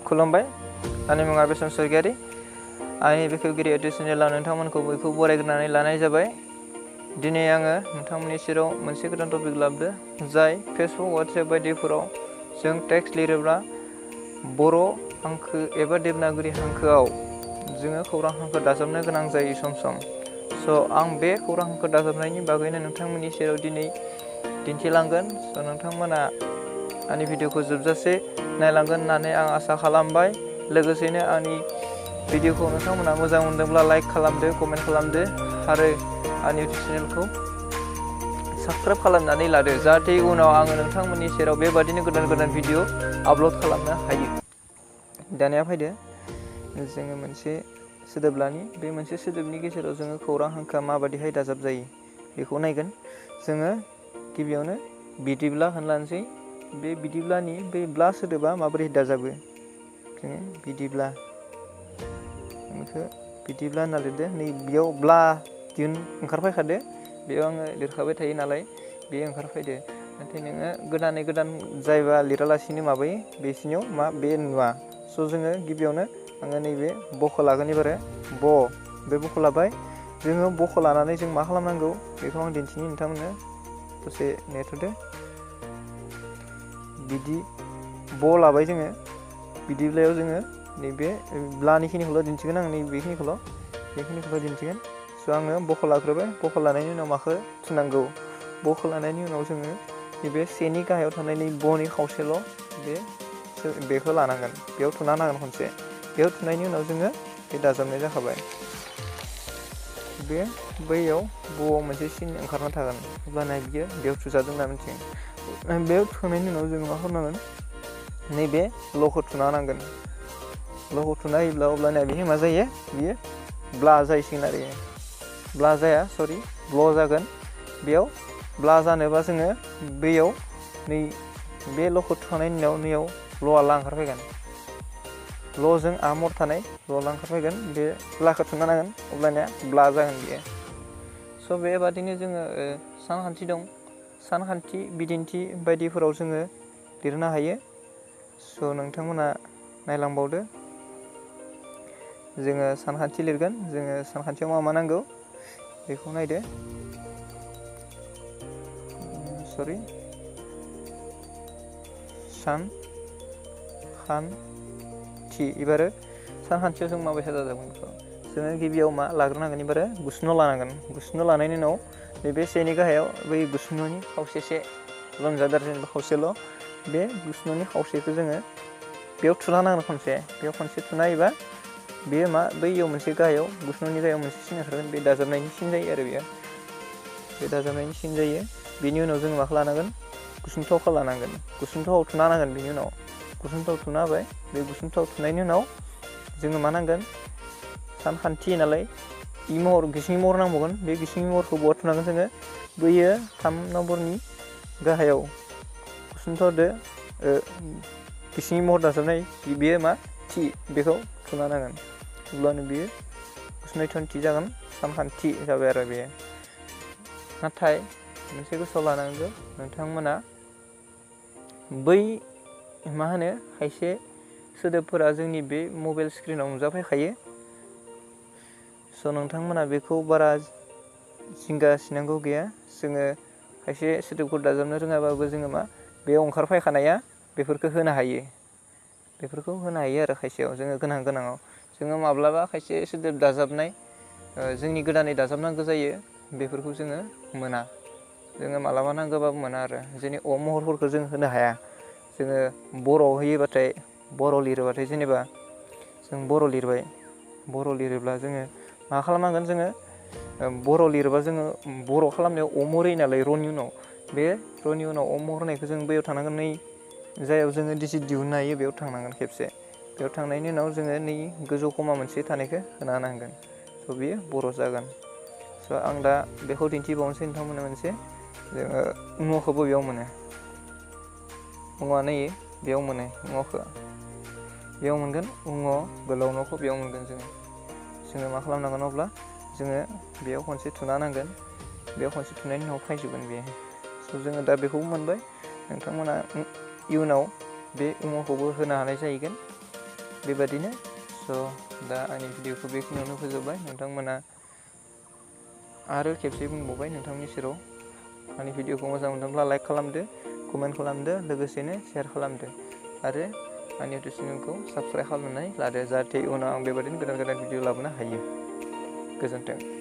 खुलुमबाय आंनि मुङा बेसन स्वर्गियारी आंनि बेखेवगिरि इउटुब चेनेलाव नोंथांमोनखौ बयखौ बरायग्रोनानै लानाय जाबाय। दिनै आङो नोंथांमोननि सेराव मोनसे गोदान टपिक लाबोदों जाय फेसबुक वाट्सएप बायदिफोराव जों टेक्स्ट लिरोब्ला बर' हांखो एबा देबनागरि हांखोआव जोङो खौरां हांखो दाजाबनो गोनां जायो सम सम। आं बे खौरां हांखो दाजाबनायनि बागैनो नोंथांमोननि सेराव दिनै दिन्थिलांगोन। नोंथांमोना आंनि भिडिअखौ जोबजासे नायलांगोन होननानै आं आसा खालामबाय। लोगोसेनो आंनि भिडिअखौ नोंथांमोना मोजां मोनदोंब्ला लाइक खालामदो, कमेन्ट खालामदो आरो आंनि इउटुब चेनेलखौ साबस्क्राइब खालामनानै लादो, जाहाथे उनाव आङो नोंथांमोननि सेराव बेबादिनो गोदान गोदान भिडिअ आपल'ड खालामनो हायो। दानिया फैदो जोङो मोनसे सोदोब लानि। बे मोनसे सोदोबनि गेजेराव जोङो खौरां हांखोआ माबादिहाय दाजाब जायो बेखौ नायगोन। जोङो गिबियावनो बिदिब्ला होनलानोसै। बे बिदिब्लानि बे ब्ला सोदोबा माबोरै दाजाबो। जोङो बिदिब्ला बेखौ बिदिब्ला होनना लिरदो। नै बेयाव ब्ला दिहुन ओंखारफैखादो। बेयाव आङो लिरखाबाय थायो नालाय बे ओंखारफैदो। नाथाय नोङो गोदानै गोदान जायबा लिरालासिनो माबायो बिसोरनियाव मा बे नुवा। जोङो गिबियावनो आङो नैबे बखौ लागोन। एबारो बे बखौ लाबाय। जोङो बखौ लानानै जों मा खालामनांगौ बेखौ आं दिन्थिनि नोंथांमोननो। दसे नेथ'दो। बिदि लाबाय जोङो। बिदिब्लायाव जोङो नैबे ब्लानिखिनिखौल' दिन्थिगोन। आं नैबेखिनिखौल' दिन्थिगोन। आङो बख' लाग्रोबाय। बख' लानायनि उनाव माखौ थुनांगौ। बख' लानायनि उनाव जोङो नैबे सेनि गाहायाव थानाय नै बनि खावसेल' बेखौ लानांगोन। बेयाव थुना होनांगोन खनसे। बेयाव थुनायनि उनाव जोङो बे दाजाबनाय जाखाबाय। बे बैयाव ब'आव मोनसे सिन ओंखारना थागोन। अब्लाना बियो बेयाव थुजादों होनना मिथिगोन। बेयाव थुखांनायनि उनाव जोङो मा खालामनांगोन, नैबे ल'खौ थुना होनांगोन। ल'खौ थुना होयोब्ला अब्लाना बेहाय मा जायो, बियो ब्ला जाहैसिगोन आरो। ब्ला जाया, सरि ब्ल' जागोन। बेयाव ब्ला जानोबा जोङो बैयाव नै बे ल'खौ थुखांनायनि उनाव नैयाव ल'आ ला ओंखारफैगोन। ल'जों आ मर थानाय ल'ला ओंखारफैगोन। बे लाखौ थुना होनांगोन, अब्लानिया ब्ला जागोन बियो। बेबादिनो जोङो सानखान्थि दं। सानखान्थि बिदिन्थि बायदिफोराव जोङो लिरनो हायो। नोंथांमोना नायलांबावदो। जोङो सानखान्थि लिरगोन। जोङो सानखान्थियाव मा मा नांगौ बेखौ नायदो। सानखान्थि। एबारो सानखान्थियाव जों माबायसा दाजाबगोन बेखौ जोङो गिबियाव मा लाग्रोनांगोन। एबारो गुसुन' लानांगोन। गुसुन' लानायनि उनाव नैबे सेनि गाहायाव बै गुसुन'नि खावसेसे लनजादार जेनेबा खावसेल' बे गुसुन'नि खावसेखौ जोङो बेयाव थुना होनांगोन खनसे। बेयाव खनसे थुना होयोबा बेयो मा बैयाव मोनसे गाहायाव गुसुन'नि गाहायाव मोनसे सिन ओंखारगोन। बे दाजाबनायनि सिन जायो आरो बेयो। बे दाजाबनायनि सिन जायो। बेनि उनाव जोङो माखौ लानांगोन, गुसुंथावखौ लानांगोन। गुसुंथावआव थुना होनांगोन। बेनि उनाव गुसुंथावआव थुना होबाय। बे गुसुंथावआव थुनायनि उनाव जोङो मा नांगोन, सानखान्थि नालाय गिसिं महर नांबावगोन। बे गिसिं महरखौ बहा थुनांगोन जोङो, बैयो 3 नम्बरनि गाहायाव गुसुंथावदो गिसिं महर दाजाबनाय बेयो मा थि, बेखौ थुना होनांगोन। अब्लानो बियो गुसुंथावनि थि जागोन। सानखान्थि जाबाय आरो बेयो। नाथाय मोनसे गोसोआव लानांगौ, नोंथांमोना बै मा होनो खायसे सोदोबफोरा जोंनि बे मबाइल स्क्रिनाव नुजाफैखायो। नोंथांमोना बेखौ बारा जिंगा सिनांगौ गैया। जोङो खायसे सोदोबखौ दाजाबनो रोङाबाबो जोङो मा बेयाव ओंखारफैखानाया बेफोरखौ होनो हायो। बेफोरखौ होनो हायो आरो खायसेयाव जोङो गोनाङाव। जोङो माब्लाबा खायसे सोदोब दाजाबनाय जोंनि गोदानै दाजाबनांगौ जायो। बेफोरखौ जोङो मोना। जोङो मालाबा नांगौबाबो मोना आरो। जोंनि महरफोरखौ जों होनो हाया। जोङो बर'आव होयोबाथाय, बर' लिरोबाथाय जेनेबा जों बर' लिरबाय। बर' लिरोब्ला जोङो मा खालामनांगोन, जोङो बर' लिरोबा जोङो बर' खालामनायाव महर होयो नालाय र'नि उनाव। बे र'नि उनाव महर होनायखौ जों बैयाव थांनांगोन। नै जायाव जोङो डिजिट दिहुननो हायो बेयाव थांनांगोन खेबसे। बेयाव थांनायनि उनाव जोङो नै गोजौ कमा मोनसे थानायखौ होना होनांगोन। बेयो बर' जागोन। आं दा बेखौ दिन्थिबावनोसै नोंथांमोननो मोनसे। जोङो ङ'खौ बबेयाव मोनो, ङ'आ नै बेयाव मोनो। ङ'खौ बेयाव मोनगोन। गोलाव न'खौ बेयाव मोनगोन। जोङो मा खालामनांगोन, अब्ला जोङो बेयाव खनसे थुना होनांगोन। बेयाव खनसे थुनायनि उनाव फैजोबगोन बेयो। जोङो दा बेखौबो मोनबाय। नोंथांमोना इयुनाव बे ङ'खौबो होनो हानाय जाहैगोन। बेबादिनो दा आंनि भिडिअखौ बेखिनियावनो फोजोबबाय। नोंथांमोना आरो खेबसे बुंबावबाय नोंथांनि सेराव आंनि भिडिअखौ मोजां मोनदोंब्ला लाइक खालामदो, कमेन्ट खालामदो, लोगोसेनो शेयार खालामदो आरो आंनि इउटुब चेनेलखौ साबस्क्राइब खालामनानै लादो जाहाथे उनाव आं बेबादिनो गोदान भिडिअ लाबोनो हायो। गोजोन्थों।